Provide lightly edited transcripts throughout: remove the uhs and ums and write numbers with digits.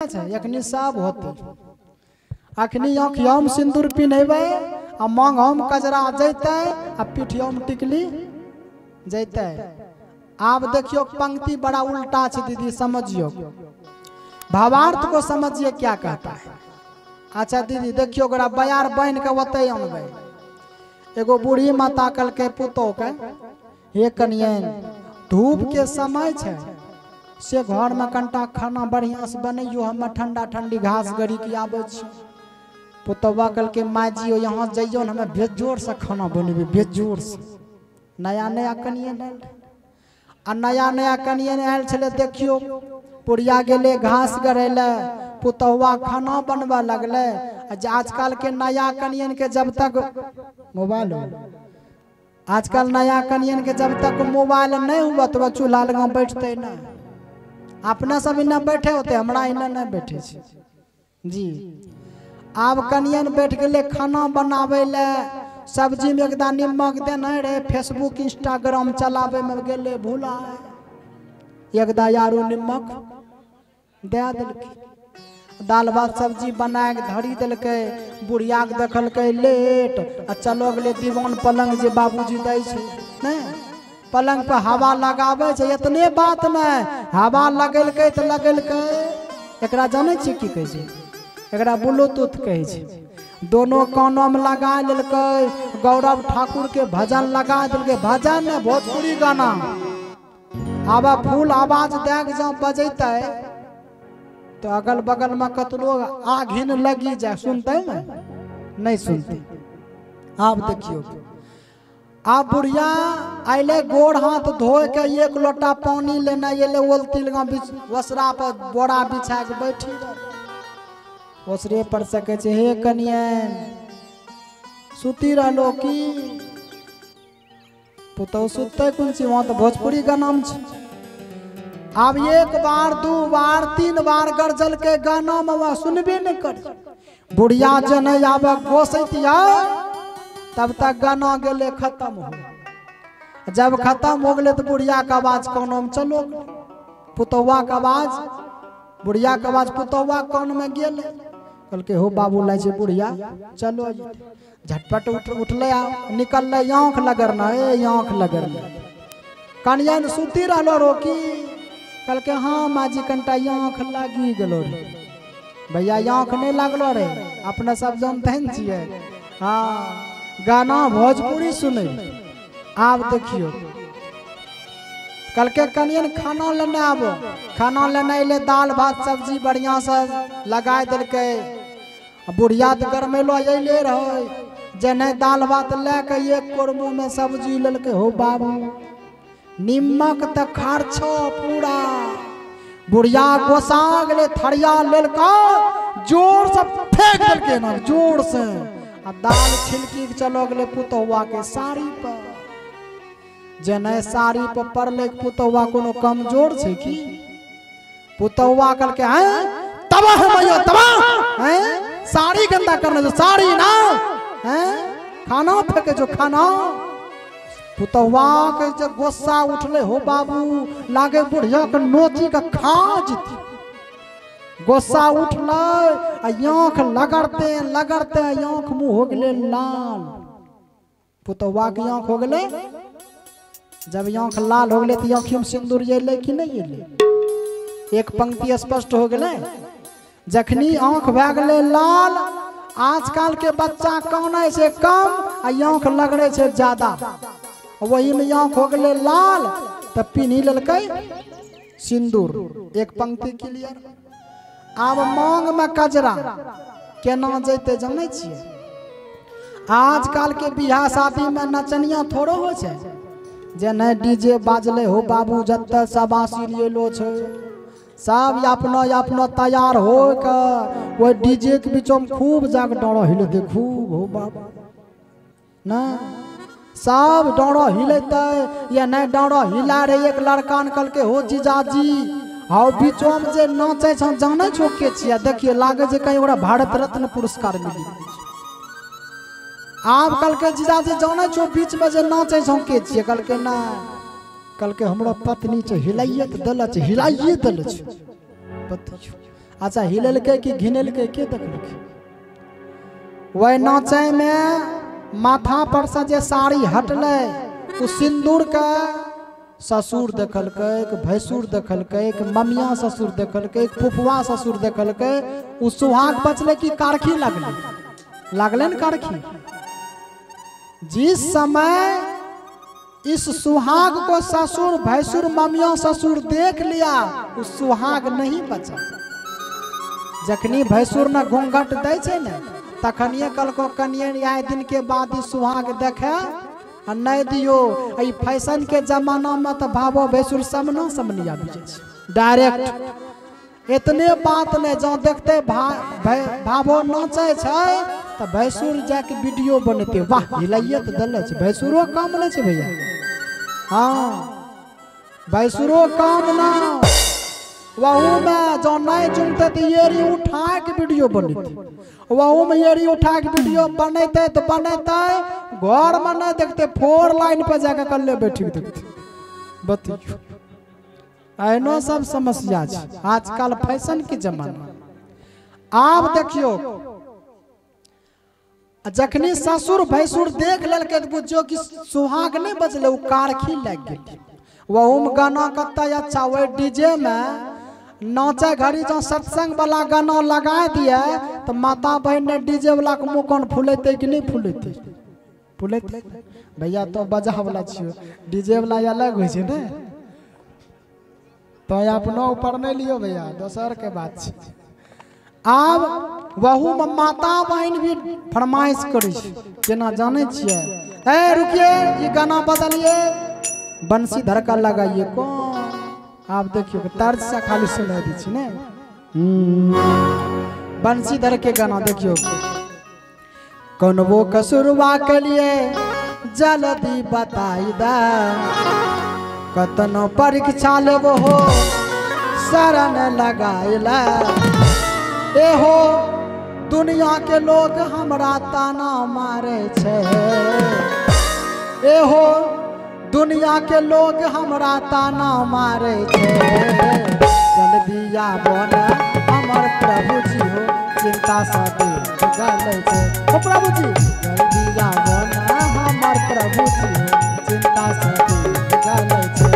छै एखनी सब होतै। अखनी आँखियोमे सिन्दूर पिन्हेबै आ मांगोमे कजरा जैतै आ पीठियोमे टिकली जैतै। आब देखियो पंक्ति बड़ा उल्टा छै दीदी, समझियो भावार्थ को समझिए क्या कहता है। अच्छा दीदी देखियो ओकरा बयार बान्हि के ओतै अनबै। एगो बूढ़ी माता कहलकै पुतोह के, हे कनियन धूप के समय छै से घर में कनिटा खाना बढ़िया से बनैयो, हम ठंडा ठंडी घास गड़ी के आबै छी। पुतौआ कहलकै माँ जी यहाँ जइयो ने हमें बेजोर से खाना बनेबै, बेजोर से। नया नया कनियन आयल आ नया नया कनियन आयल छलै। देखियो पुड़िया गेलै घास गड़ै लए, पुतौआ खाना बनबऽ लगलै। आजकल के नया कनियन के जब तक मोबाइल हो, आजकल नया कनियन के जब तक मोबाइल नहीं हुआ तो चूल्हा लग बैठते नहीं। अपना सब इन्ना बैठे होते, हमरा इन्ना नहीं बैठे छी जी। आब कनियन बैठ गेलै खाना बनाबै लए, सब्जी में एकदा निमक देने रहे, फेसबुक इंस्टाग्राम चलाबै में गेलै भुला, एकदा यारो निमक दे देलकै। दाल भात सब्जी बना के धरी देलकै। बुढ़िया के देखलकै लेट आ चलो गेलै दीवान पलंग जे बाबूजी दै छै ने, पलंग पर हवा लगाबै छै। इतने बात नहि, हवा लगेलकै तऽ लगेलकै। एकरा जानै छियै की कहै छै? एकरा ब्लूटूथ कहै छै। दोनों कानों में लगा लेलकै, गौरव ठाकुर के भजन लगा देलकै, भजन ने भोजपुरी गाना। आब फूल आवाज दए के जँ बजेतै तो अगल बगल में कतनो आघिन लगी जाए, सुनते ने नहीं सुनते। आब देखियो आब बुढ़िया अयलै गोड़ हाथ धोए के एक लोटा पानी लेने अयलै, ओलती लगा ओसरा पर बोरा बिछा के बैठी ओसरे पर से कहै छै, हे कनियन सुती रहलो की? पुतहु सुतते कोन चीज, वहाँ तऽ भोजपुरी गाना में छै। आब एक बार दू बार तीन बार गरजल के गाना में वह सुनबे नहीं कर। बुढ़िया जे नहीं आब गोसैत तब तक गाना गेले खत्म हो। जब खत्म हो गए तो बुढ़िया के आवाज कानों में चलो, पुतौआ के आवाज, बुढ़िया के आवाज पुतौआ कान में गेले। कहलकै हो बाबू लै छै बुढ़िया, चलो। झटपट उठले निकलले, आँख लगरना, ए आँख लगरना। कनियन सुती रहलो रोकी, कहलकै हाँ माँ जी कनिटा आँख लागी गेलो रे। भैया आँख नहीं लागलो रे, अपने सब जानते ने छियै। हाँ गाना भोजपुरी सुनै। आब देखियो कहलकै कनियन खाना लेने आबो। खाना लेने अयलै, दालि भात सब्जी बढ़िया से लगाए देलकै। बुढ़िया तऽ गरमेलो अयले रहै, जे नहि दालि भात लए के एक कोर मुँह में सब्जी लेलकै। हो बाबू निमक तऽ खर्चो पूरा। बुढ़िया गोसा गेलै, थरिया लेलकै जोर से फेंक देलकै ना, जोर से, आ दाल छिलकी के चलो गेलै पुतौआ के साड़ी पर। जे नहि साड़ी पर पड़लै पुतौआ कोनो कमजोर छै की? पुतौआ कहलकै हैं तबाह मैया तबाह, हैं साड़ी गंदा करने जो साड़ी ना, हैं खाना फेंके जो खाना। पुतौआ के जब गुस्सा उठले, हो बाबू लागे बुढ़िया के नोची के खा जती। गुस्सा उठले आ आँख लगड़ते लगड़ते आँख मुँह हो गेलै लाल। पुतौआ के आँख हो गेलै, जब आँख लाल हो गेलै तऽ आँखिमे सिन्दूर अयलै कि नहि अयलै? एक पंक्ति स्पष्ट हो गेलै। जखनी आँख भए गेलै लाल, आजकल के बच्चा कानै छै कम आ आँख लगड़ै छै ज्यादा। वही में आँख हो गेलै लाल तऽ पिन्ही लेलकै सिन्दूर। एक पंक्ति क्लियर। आब मांग में कजरा केना जैतै जानै छियै? आजकल के बियाह शादी में नचनिया थोड़ो होइ छै। जे नहि डीजे बाजलै, हो बाबू जतऽ सबासी एलो छै सब अपना अपना तैयार हो के ओहि डीजे के बीचो में खूब जाके डरो हिलेतै, खूब। हो बाबू ना सब डरो हिलेतै या नहि डरो हिला रहे। एक लड़का कहलकै हो जीजाजी हाउ बीचो में जे नाचै छौ जानै छौ के छियै? देखिए लागै छै कहीं ओकरा भारत रत्न पुरस्कार मिली। आब कहलकै जीजाजी जानै छौ बीच में जे नाचै छौ के छियै? कहलकै नहि। कहलकै हमरा पत्नी छै, हिलाइए तऽ देले छै, हिलाइए देले छै। बतैयौ अच्छा हिलेलकै कि घिनेलकै के देखलकै? वह नाचे में माथा पर से जे साड़ी हटलै ओ सिंदूर के ससुर देखलकै, भैंसुर देखलकै, ममिया ससुर देखलकै, फुफुआ ससुर देखलकै। ओ सुहाग बचलै कि कारखी लगलै? लगलै ने कारखी। जिस समय इस सुहाग को ससुर भैंसुर ममिया ससुर देख लिया, उस सुहाग नहीं बचा। जखनी भैंसुर ने घूंघट दै छै ने तखनिए कहलको कनिए आए दिन के बाद ई सुहाग देखे आ नहीं दियो। ई फैशन के जमाना में तो भावो भैंसुर समना समनी आबि जाइ छै डायरेक्ट। इतने बात नहीं, जँ देखते भावो नाचै छै तो भैंसुर जाके वीडियो बनेते, वाह हिलाइए तो दले छै। भैंसुरो काम नहीं छै भैया, हाँ भैंसुरो काम ना। वहू में जो नहीं चुनते तो एड़ी उठा के वीडियो बनेते, वहू में एड़ी उठा के वीडियो बनेते तो बनेते घर में नहीं देखते, 4 लाइन पर जाके कल्ले बैठी देखते। बतियो एहनो सब समस्या छै आजकल फैशन के जमाना। आब देखियो जखनी ससुर भैंसुर देख लेलकै तो बुझियो कि सुहाग नहीं बचलै, ओ कारखी लागि गेलै। वहूमे गाना कते अच्छा, वही डीजे में नाचे घड़ी जो सत्संग वाला गाना लगा दिए तो माता बहन ने डीजे वाला के मुँह कान फुलेतै कि नहीं फुलेतै? फुलेतै भैया। तो बजा वाला छियो, डीजे वाला अलग होइ छै ने, तो अपनो ऊपर नहीं लियो भैया, दोसर के बात छै। आब वहू में माता बहन भी फरमाइश करै छै, केना जानै छियै? ए रुकिए, ये गाना बदलिए, बंसी धड़का लगाइए। कौन? आप देखियो तर्ज से खाली सुना दै छी ने, बंसी धर के गाना देखियो। कौन वो कसुरवा के लिए जल्दी बताई दा, कतनो परीक्षा लेबो हो शरण लगाइला। ए हो दुनिया के लोग हमरा ताना मारे छै, ए हो दुनिया के लोग हमरा ताना मारे छै। जल्दी आबो ने हमर प्रभु जी हो, चिंता से दिल गलै छै। ओ प्रभु जी जल्दी आबो ने हमर प्रभु जी हो, चिंता से दिल गलै छै।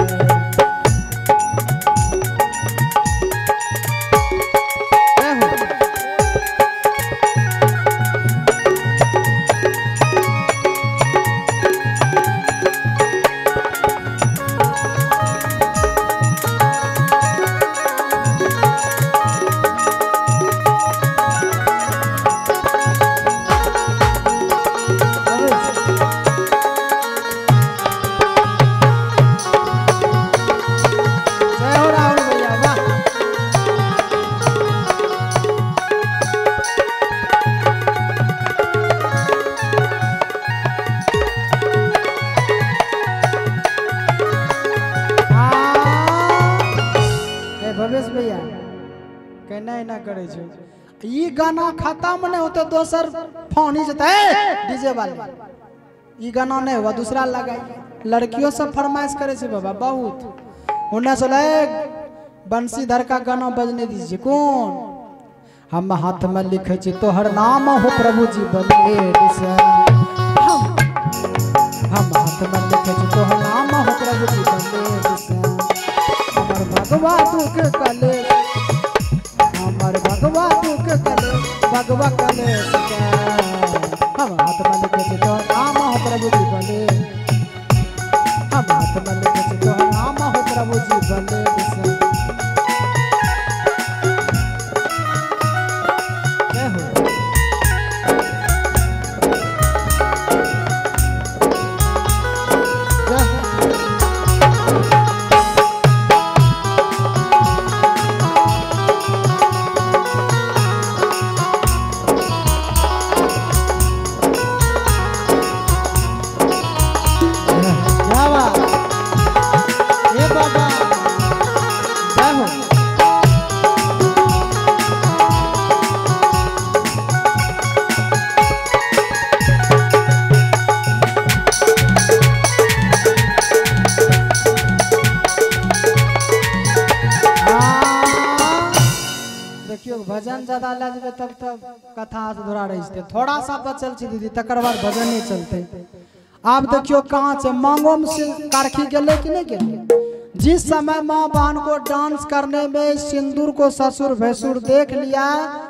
ई गाना खत्म नहीं होते दोसर फोन ही जते डीजे वाले, ई गाना नहीं हुआ दूसरा लगाई। लड़कियों सब फरमाइश करे छे बाबा बहुत, उन्हें सोले बंसीधर का गाना बजने दीजिए। कौन? हम हाथ में लिखे छी तोहर नाम हो प्रभु जी बलेर से, हम हाथ में लिखे छी तोहर नाम हो प्रभु जी बलेर से। हमर भगवा दुख कले, हमर भगवा दुख कले, भगवा कले के। हम हाथ में लिखे छी तोहर नाम हो प्रभु जी बलेर, हम हाथ में लिखे छी तोहर नाम हो प्रभु जी बलेर से। जय हो। भजन ज्यादा लए जेबै तब तब कथा अधूरा रहि जेतै। थोड़ा सा बचल छै दीदी, तकर बाद भजन नहीं चलते। आब देखियो कहाँ छै, मांगो में से कारखी गेलै कि नहीं गेलै? जिस समय माँ बहन को डांस करने में सिंदूर को ससुर भैंसुर देख लिया,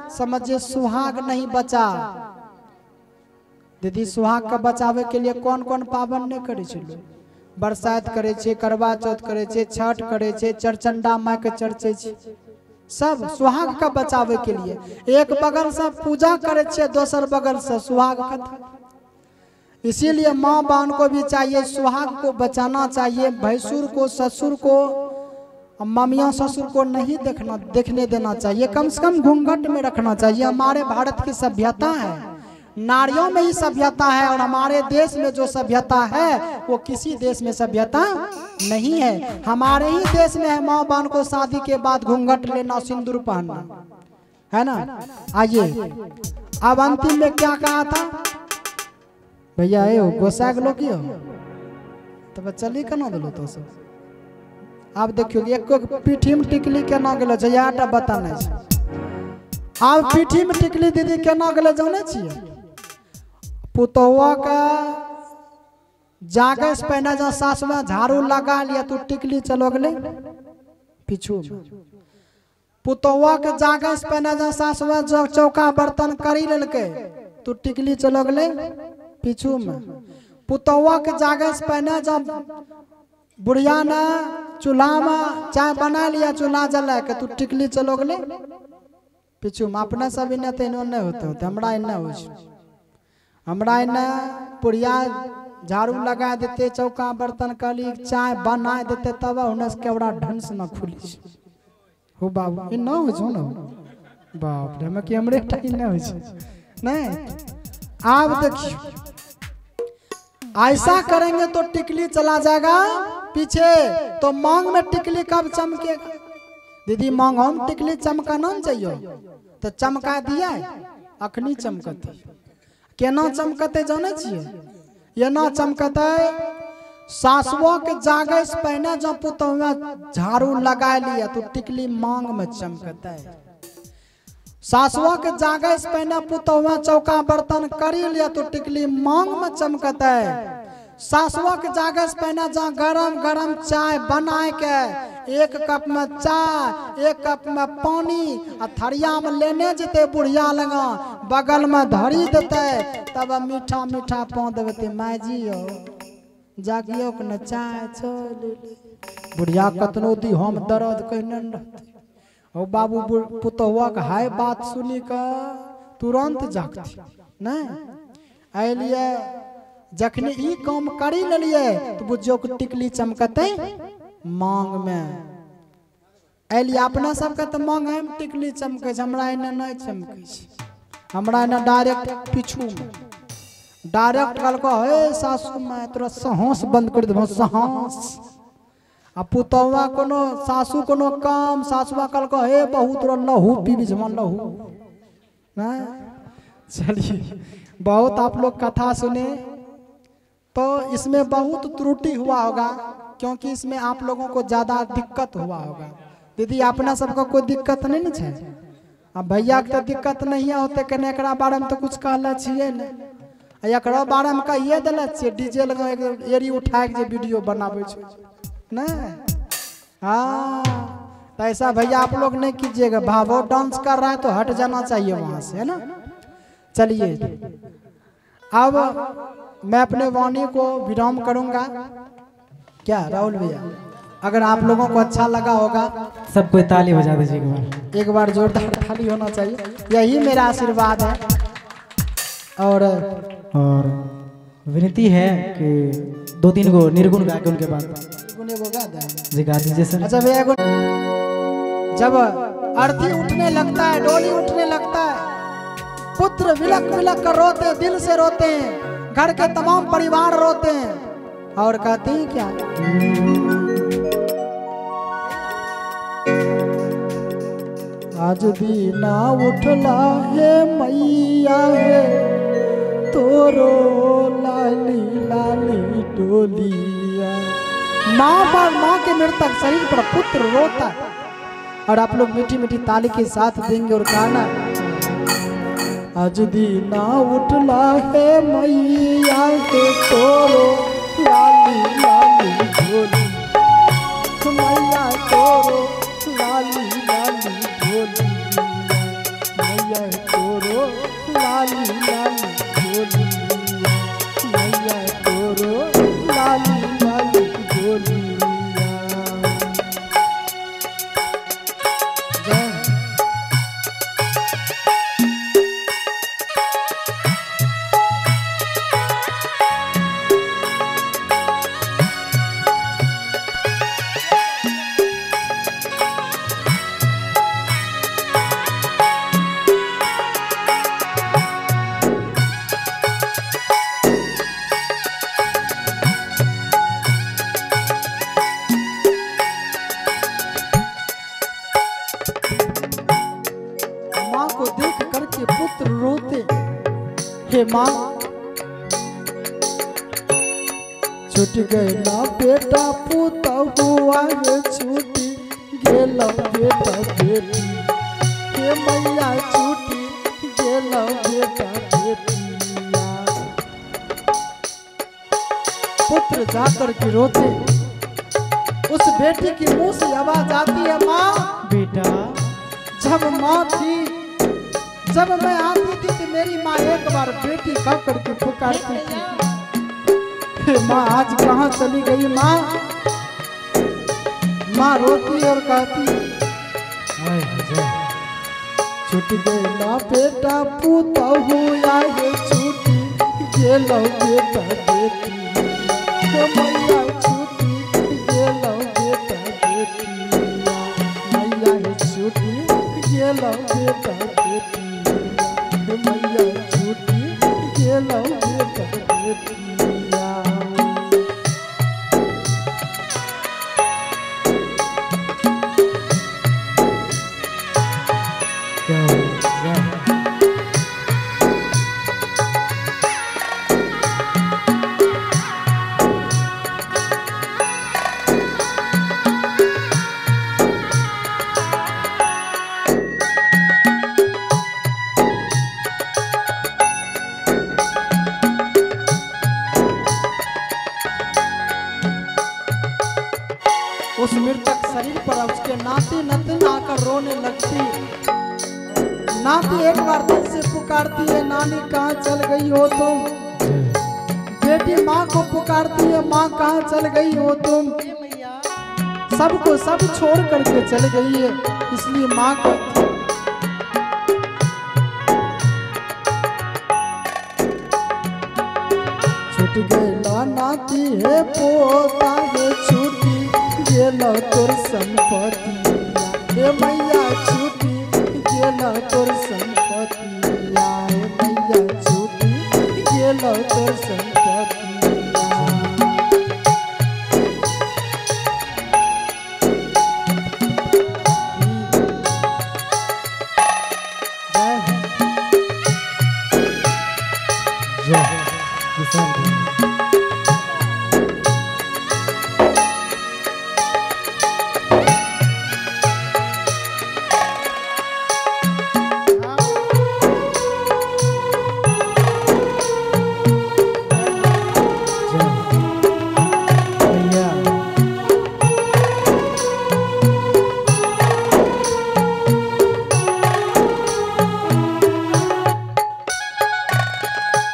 समझिए सुहाग नहीं बचा। दीदी सुहाग के बचावे के लिए कौन कौन पावन नहीं करे छै लोग? बरसात करे छै, करवा चौथ करे छै, छठ करे छै, चरचंडा माँ के चर्चे छै, सब सुहाग का बचावे के लिए। एक बगल से पूजा करे छै, दोसर बगल से सुहाग खत्म। इसीलिए माँ बहन को भी चाहिए सुहाग को बचाना चाहिए। भैंसुर को, ससुर को, ममिया ससुर को नहीं देखना देखने देना चाहिए, कम से कम घूंघट में रखना चाहिए। हमारे भारत की सभ्यता है, नारियों में ही सभ्यता है, और हमारे देश में जो सभ्यता है वो किसी देश में सभ्यता नहीं है। हमारे ही देश में है माँ बहन को शादी के बाद घूंघट लेना, सिंदूर पहनना, है ना। आइए अब अंतिम में क्या कहा था भैया? ए गोसा गेलो की हो तब चली केना देलो तो सब? आब देखियो एक पीठी में टिकली केना गेलो छै, इएह टा बताना छै। आब पीठी में टिकली दीदी केना गेलै जानै छियै? पुतहुआ के जागे से पहिने जँ सासुमा झाड़ू लगा लिया तो टिकली चलो गेलै पीछू में। पुतहुआ के जागे से पहिने जँ सासुमा चौका बर्तन करी लेलकै तो टिकली चलो गेलै पीछू में। पुतहुआ के जागे से पहिने जब बुढ़िया ने चूल्हा में चाय बना लिया, चूल्हा जला के, तो टिकली चलो गेलै पीछू में। अपने सब एने तो एनो नहीं होते होते, हमरा एने होइ छै। हमरा एने बुढ़िया झाड़ू लगा देते, चौका बर्तन कली, चाय बना देते, तब हुनस केवड़ा ढंग से न खुली छै। हो बाबू ई न होइ छौ न, बाप रे, हमे कि हमरे टा ई न होइ छै नहीं। आप देखियो ऐसा करेंगे तो टिकली चला जाएगा पीछे, तो मांग में टिकली कब चमकेगा? दीदी मांग हम टिकली चमकाना न चाहिए, तो चमका दिया अखनी चमकते। केना चमकते जाने छियै? एना चमकते सासुओ के जागे से पहिने जब पुतहुआ झाड़ू लगा लिया तो टिकली मांग में चमकते। सासुआ के जागे से पहिने पुतहुआ चौका बर्तन करी लिया तो टिकली मांग में चमकते। सासुआ के जागे से पहिने जहाँ गरम गरम चाय बनाए के एक कप में चाय, एक कप में पानी आ थरिया में लेने जते बुढ़िया लगा, बगल में धरी देते, तब मीठा मीठा पाँव देते, माय जी हो जागियो के न चाय चल। बुढ़िया कतनो दी हम दर्द कहने रहते। ओ बाबू पुतहुआ के हाय बात सुनी के तुरंत जागती नहीं। एलिए जखनी ई काम करी लेलिए तो बुझियो के टिकली चमकते मांग में। एलिए अपना सबके तो मांग में टिकली चमकै छै, हमरा एने नहीं चमकै छै। हमरा एने डायरेक्ट पीछू में डायरेक्ट कहलको हे सासू माय तोरा साहस बंद कर देबो, साहस। आ पुतहुआ कोनो सासू कोनो काम, सासुआ कहलको हे बहुत तोरा लहू पीबी जमा लहू। चलिए बहुत आप लोग कथा सुने तो इसमें बहुत त्रुटि हुआ होगा, क्योंकि इसमें आप लोगों को ज़्यादा दिक्कत हुआ होगा। दीदी अपना सबको कोई दिक्कत नहीं न छै? आ भैया के तो दिक्कत नहीं होते, कने एकरा बारे में तो कुछ कहले छियै ने, आ एकरा बारे में कहिए देले छियै। डीजे लगा एड़ी उठा के जे वीडियो बनाबै छै नहीं। हाँ तो ऐसा भैया आप लोग नहीं कीजिएगा, भावो डांस कर रहा है तो हट जाना चाहिए वहाँ से, है ना। चलिए अब मैं अपने वाणी को विराम करूंगा। क्या राहुल भैया, अगर आप लोगों को अच्छा लगा होगा सबको ताली बजा दीजिए एक बार, एक बार जोरदार ताली होना चाहिए, यही मेरा आशीर्वाद है। और विनती है कि 2-3 गो निर्गुण गा के उनके बाद जी गा दीजिए सर। अच्छा भैया, जब अर्थी उठने लगता है, डोली उठने लगता है, पुत्र विलक विलक कर रोते हैं, दिल से रोते हैं, घर के तमाम परिवार रोते हैं और कहते हैं क्या, आज दीना उठला है मैया है तोरो लाली लाली डोलिया। माँ पर, माँ के मृतक शरीर पर पुत्र रोता है और आप लोग मीठी मीठी ताली के साथ देंगे और गाना आज दीना उठला है मैया के तोरो लाली लाली ढोली, मैया तोरो लाली लाली ढोली, मैया तोरो लाली लाली ढोली, मैया तोरो लाली लाली ढोली। जय। माँ को देख करके पुत्र रोते, हे माँ छूट गया बेटा पुता हुआ है, छूट गेला बेटा बेटी, हे मैया छूट गेला बेटा बेटिया। पुत्र जाकर के रोते, उस बेटी के मुंह से आवाज आती है, माँ बेटा। जब माँ थी, जब मैं आती थी तो मेरी माँ एक बार बेटी कह करके पुकारती थी, हे माँ आज कहाँ चली गई माँ। माँ रोती और कहती, छूट गया बेटा पुता हुआ है, छूट गेलो बेटा बेटी, हे मैया छूट गेलो बेटा बेटी, मैया हे छूट गेलो बेटा बेटी, हे मैया छूट गेलो बेटा बेटिया। क्या हो? उस मृतक शरीर पर उसके नाती नतन आकर रोने लगती। नाती एक बार दिल से पुकारती है, नानी कहाँ चल गई हो तुम। बेटी माँ को पुकारती है, माँ कहाँ चल गई हो तुम। सबको सब छोड़ करके चल गई है, इसलिए माँ कहती है, छूट गया नाती है पोता है, छूटी गेलो तोर संपत्ति, हे मैया छूटी गेलो तोर संपत्ति, हे मैया छूटी गेलो तोर संपत्ति। जय हो। जय हो किसान भाई। जय हो भैया।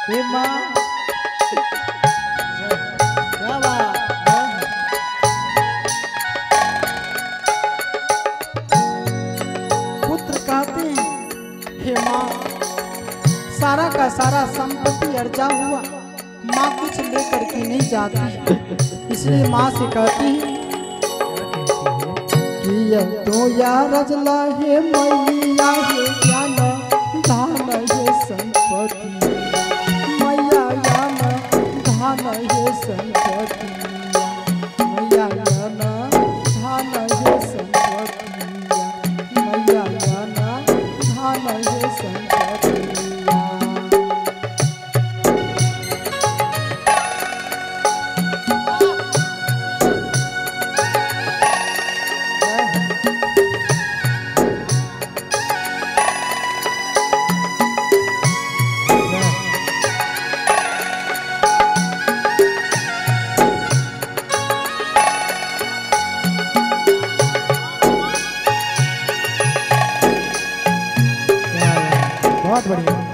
हे माँ क्या बात है। पुत्र कहते हैं, हे माँ सारा का सारा संपत्ति अर्जा हुआ, माँ कुछ लेकर के नहीं जाती, इसलिए माँ से कहती है कि यह तो या रजला हे मैया हे ज्ञान धान हे संपत्ति, मैया ज्ञान धान हे संपत्ति, मैया ज्ञान धान हे संपत्ति, मैया ज्ञान धान हे संपत्ति। जय हो। बहुत बढ़िया।